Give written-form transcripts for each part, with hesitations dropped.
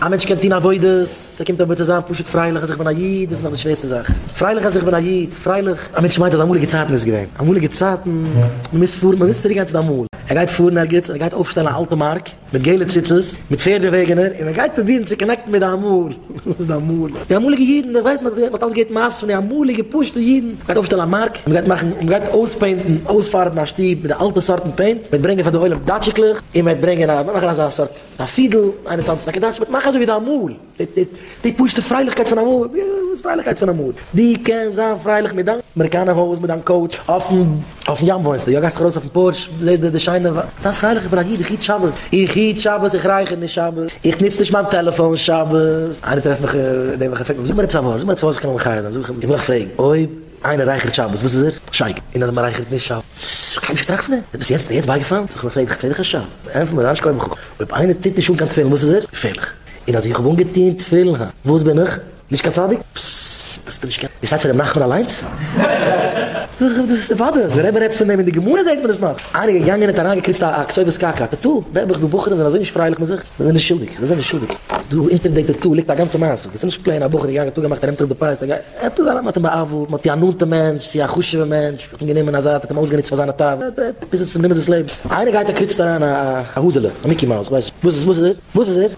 א מענטש קען טון עבודות, ס'קומט אבער צו זיין פשוט פרייליך אז איך בין א איד, דאס איז נאך די שווערסטע זאך. פרייליך אז איך בין א איד, פרייליך. א מענטש מיינט אז אמאליגע צייטן איז געווען אמאליגע צייטן, מ'מוז פארן, מ'מוז צוריק גיין צו די אמאל. ער גייט פארן ערגעץ, ער גייט אויפשטעלן א אלטע מארק, מיט געלע ציצית, מיט פערד און וועגענער, און מען גייט פרובירן צו connect ן מיט די אמאל. וואס איז די אמאל? די אמאליגע אידן, איך ווייס מען האט אלץ געהערט מעשות פון די אמאליגע פשוטע אידן, מען גייט אויפשטעלן א מארק, מען גייט מאכן, מען גייט אויס paint ן, אויספארבן א שטוב מיט די אלטע סארטן paint, מען וועט ברענגען פאר די עולם דאטשיקלעך, און מען וועט ברענגען א, מען וועט מאכן אזא סארט א פידל, איינער טאנצט א קדאטש, מען וועט מאכן אזוי ווי די אמאל. די פשוטע פרייליכקייט פון אמאל, וואס פרייליכקייט פון אמאל? דו קענסט זיין פרייליך מיט דיין אמעריקאנער הויז, מיט דיין couch, אויפן אויפן ים וואוינסטו, יא גייסט ארויס אויפן porch, זעסט די שיינע, זיי פרייליך איך בין א איד, איך היט שבת, איך היט שבת, איך רייכער נישט שבת, איך נוץ נישט מיין טעלעפאן שבת, איינער טרעפט מיך די וואך ער פרעגט מיך זאג מיר עפעס א ווארט, זאג מיר עפעס א ווארט וואס איך קען מיך מחיה זיין, זאג איך אים, איך וויל דיך פרעגן, אויב איינער רייכערט שבת וואס איז ער? שייגעץ. און אז מען רייכערט נישט שבת? איך האב נישט געטראכט פון דעם. איז ביסט יעצט יעצט בייגעפאלן? זאג איך אים, איך פרעג דיך א שאלה, ענטפער מיר, זיי נישט קודם חכם, אויב איינער טוט נישט אן קיין תפילין וואס איז ער? געפערליך. און אז איך האב אנגעטוהן תפילין היינט, וואס בין איך? נישט קיין צדיק? פסססט, דאס איז נישט קיין, דאס שטייט פון ר' נחמן אליינס? זאג איך, דאס איז אוודאי, דער רבי רעדט פון דעם, אין די גמרא זעהט מען עס נאך. איינער איז געגאנגען און האט אריינגעקריצט א כתובת קעקע, א tattoo, נעבעך די בחורים זענען אזוי נישט פרייליך מיט זיך, זיי זענען נישט שולדיג, זיי זענען נישט שולדיג. דא אונטער די tattoo ליגט א גאנצע מעשה, דאס איז נישט plain א בחור איז געגאנגען tattoo געמאכט ער נעמט אראפ די פאות, ער גייט, עפעס א, מען האט אים בא'עוול'ט, מען האט צו א נאנטע מענטש, צו א חשוב'ע מענטש, האט אים גענומען א זייט, האט אים אויסגענוצט פאר זיינע תאוות, ביז עס איז אים נמאס דאס לעבן. איינער גייט ער קריצט אריין א האזעלע, א Mickey Mouse, כ'ווייס נישט, וואס איז, וואס איז ער? וואס איז ער?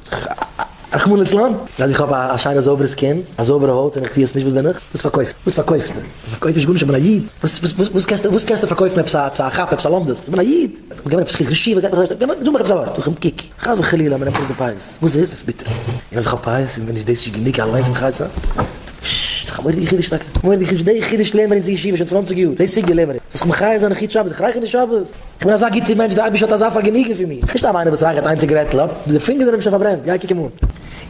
רחמנא ליצלן! אז איך האב א שיינע זויבערע skin, א זויבערע הויט און איך טו עס נישט וואס בין איך? וואס פארקויפט? וואס פארקויפסטו? איך פארקויף נישט גארנישט איך בין א איד! וואס וואס וואס קענסטו וואס קענסטו פארקויפן עפעס א עפעס א כאפ עפעס א לומדות? איך בין א איד! איך בין געווען עפעס חסידיש ישיבה גייט מיך אזוי זאג מיך עפעס א ווארט! איך קוק חס וחלילה מען נעמט אראפ די פאות וואס איז? עס איז ביטער! און אז איך האב פאות און ווען נישט דאס איז נישט גענוג אליינס מחיה צו זיין? פששש ס'איז א מורא'דיגע חידוש טאקע! מורא'דיגע חידוש! די חידוש לערנען מיר אונז אין ישיבה שוין צוואנציג יאר! די סוגיא לערנען מיר אונז! זיך מחיה זיין איך היט שבת איך רייכער נישט שבת! כ'בין אזא גוטער מענטש, דער אייבערשטער האט אזא פארגעניגן פון מיר. נישט סתם איינער וואס רייכערט איין ציגרעטל, האט די פינגער זענען אים שוין פארברענט, גיי קוק אים אן.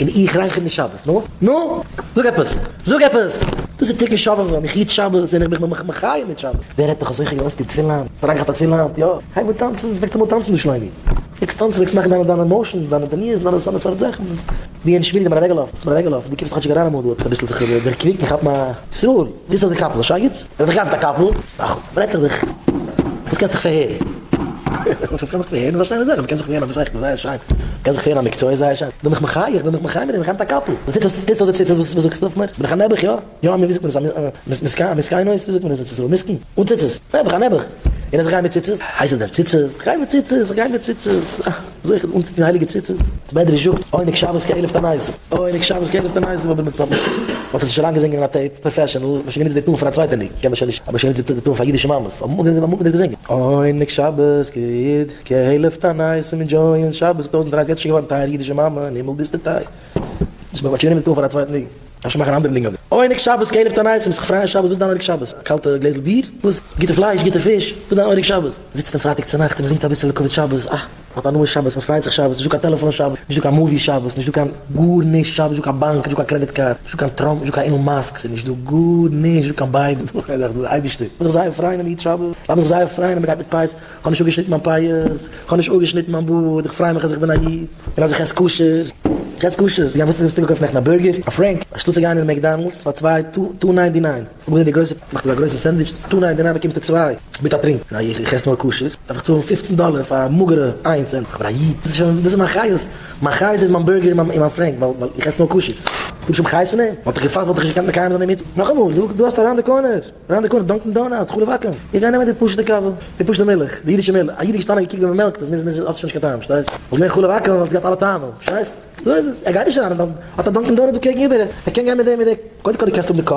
און איך רייכער נישט שבת. נו? נו? זאג עפעס! זאג עפעס! דאס איז תיקון שובבים, איך היט שבת און איך בין מיך מחיה מיט שבת. ווער רעדט נאך אזוי כ'גיי אויסטון תפילין היינט? האסט אריינגעכאפט א תפילין היינט? יא? הייב אן טאנצן, וועגסט אמאל טאנצן דו שלומי. וועגסט טאנצן, וועגסט מאכן דיינע דיינע motions, דיינע תנועות, דיינע סארט זאכן. ווי אין שמילי איז מען אוועקגעלאפן, איז מען אוועקגעלאפן, דו קומסט כאטשיג אריין אמאל דא עפעס אביסל זיך דערקוויקן, כאפן א. ישראל, ווי איז אזא קאפל? א שייגעץ? ווער האט דיך געהאט מיט א קאפל? נאכאמאל, ברעט איך דיך. וואס קענסט דיך פארהערן? איך קען מיך פארהערן איז א שיינע זאך, מ'קען זיך פארהערן א מסכתא זייער שיין, מ'קען זיך פארהערן א מקצוע זייער שיין, כ'בין מיך מחיה, איך בין מיך מחיה מיט דעם, איך גיי מיט א קאפל. וואס טוט טוסט אזוי ציצית, וואס זאגסטו אויף מיר? בין איך א נעבעך, יא? יא, ווי זאגט מען עס? א מסכנות? ווי זאגט מען עס אין ארץ ישראל? מסכן? אן ציצית? נעבעך, א נעבעך. און אז איך גיי מיט ציצית? הייסט עס דען ציצית? איך גיי מיט ציצית, איך גיי מיט ציצית. אה, אזוי איך אנצוטון הייליגע ציצית. דער מדרש זאגט, עונג שבת כאלף תעניתים. עונג שבת כאלף תעניתים, אבער מען האט עס נישט אריינגעזינגען אין א tape, professional, מען האט שוין גענוצט די tune פון א צווייטע ניגון, קען מען שוין נישט, אבער שוין גענוצט די tune פאר אידישע מאמעס, אבער אמאל האט מען דאס געזינגען. עונג שבת כאלף תעניתים, enjoy ען שבת טויזנט תעניתים, יעצט איז שוין געווארן טייער אידישע מאמע, אין הימל ביסטו טייער. מען האט שוין גענומען די tune פאר א צווייטן ניגון. אפשר מאכן אן אנדערע ניגון אויף דעם. עונג שבת כאלף תעניתים, זיך פרייען שבת, וואס איז דיין עונג שבת? א קאלטע גלעזל ביר? וואס? גוטע פלייש? גוטע פיש? וואס איז דיין עונג שבת? זיצט מען פרייטאג צונאכטס און מען זינגט אביסל לכבוד שבת, אה! מען האט הנאה שבת, מען פרייט זיך שבת, נישטא קיין טעלעפאן שבת, נישטא קיין movies שבת, נישטא קיין גארנישט שבת, נישטא קיין באנק, נישטא קיין credit card, נישטא קיין טראמפ, נישטא קיין אילאן מאסק, ס'איז נישטא גארנישט, נישטא קיין ביידן, דער אייבערשטער. מ'זאל זיך זייער פרייען אז מ'היט שבת, לאמיר זיך זייער פרייען אז מ'גייט מיט פאות, כ'האב נישט אפגעשניטן מיין פאות, כ'האב נישט אפגעשניטן מיין בארד, איך פריי מיך אז איך בין א איד, און אז איך עס כשר, איך עס כשר, יא וואס האסטו געקויפט נעכטן א burger? א frank? אנשטאט צו גיין אין McDonald's פאר צוויי two ninety nine, האסטו געזען די גרויסע, מאכט אזא גרויסע sandwich, two ninety nine באקומסטו צוויי, מיט א טרינק, ניין איך עס נאר כשר, דארף איך צאלן פופצן דאלער פאר א מאגערע איינס, אבער א איד, דאס איז שוין, דאס איז מיין חיות, מיין חיות איז מיין burger און מיין frank, ווייל איך עס נאר כשר, דו ביסט שוין חיות פון דעם? וואלט איך געפאסט וואלט איך נישט געקענט מקיים זיין די מצוה, נאכאמאל, דו האסט around the corner. around the corner, Dunkin' Donuts, חלב עכו"ם. איך גיי נעמען די פשוטע קאווע, די פשוטע מילך, די אידישע מילך. א איד איז געשטאנען און געקוקט ווי מען מעלקט עס, מוז מוז האט שוין נישט קיין טעם, פארשטייסט? וואלט געווען חלב עכו"ם וואלט עס געהאט אלע טעמים, פארשטייסט? אזוי איז עס. ער גייט נישט אריין אין Dunkin', האט א Dunkin' Donut דא קעגן איבער, ער קען גיין מיט דעם מיט די. קודם כל דו קענסט האבן די cup,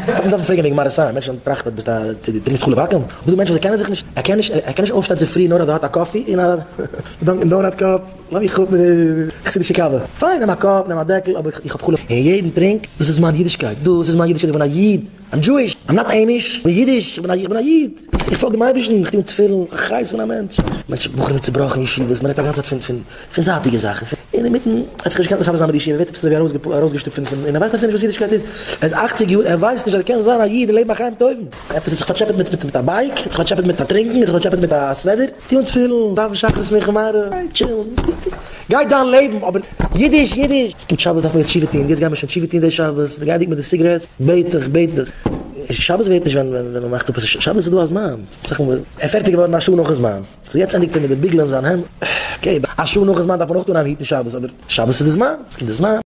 דארף מען פרעגן וועגן מראית עין, מענטשן טראכטן אז דו ביסט א, דו טרינקסט חלב עכו"ם? אבער דא מענטשן וואס קענען זיך נישט, ער קען נישט, ער קען נישט אויפשטיין צופרי נאר אז ער האט א coffee און א Dunkin' Donut cup. לאז מיך אפ מיט די חסידישע קאווע. פיין, נעם א cup, נעם א דעקל, אבער איך האב חלב אין יעדן טרינק. דאס איז מיין אידישקייט, דאס איז מיין אידישקייט, איך בין א איד. I'm Jewish, I'm not Amish, איך בין אידיש, איך בין א איד, איך פאלג דעם אייבערשטן, איך טו תפילין, א חיות פון א מענטש. מענטש, בחורים צובראכן ישיבות, מען רעדט א גאנצע צייט פון פון פון זייטיגע זאכן, פון און אינמיטן, ער האט זיך נישט געקענט מסדר זיין מיט די ישיבה, ער ווערט עפעס אזוי ווי ארויסגעשטופט פון פון, און ער ווייסט אפילו נישט וואס אידישקייט איז, ער איז אכציג יאר, ער ווייסט נישט אז ער קען זיין א איד און לעבן א חיים טובים. עפעס האט זיך פארטשעפעט מיט מיט מיט א bike, האט זיך פארטשעפעט מיט א טרינקן, האט זיך פארטשעפעט מיט א סוועדער, טו אן תפילין, דאווען שחרית מנחה מעריב, גיי טשילן, גיי דיין לעבן, אבער אידיש אידיש! עס קומט שבת דארף מען תשובה טון, יעצט גיימער שוין תשובה טון די שבת, גייענדיג מיט די cigarettes, בעט איך, בעט איך, שבת ווערט נישט ווען ווען מען מאכט אפ, שבת איז דא א זמן, ער איז פערטיג געווארן א שעה נאכן זמן, so יעצט ענדיגט ער מיט די ביגלען זיין העמד, okay, א שעה נאכן זמן דארף מען אויך אנהייבן היטן שבת, אבער שבת איז די זמן, עס קומט די זמן.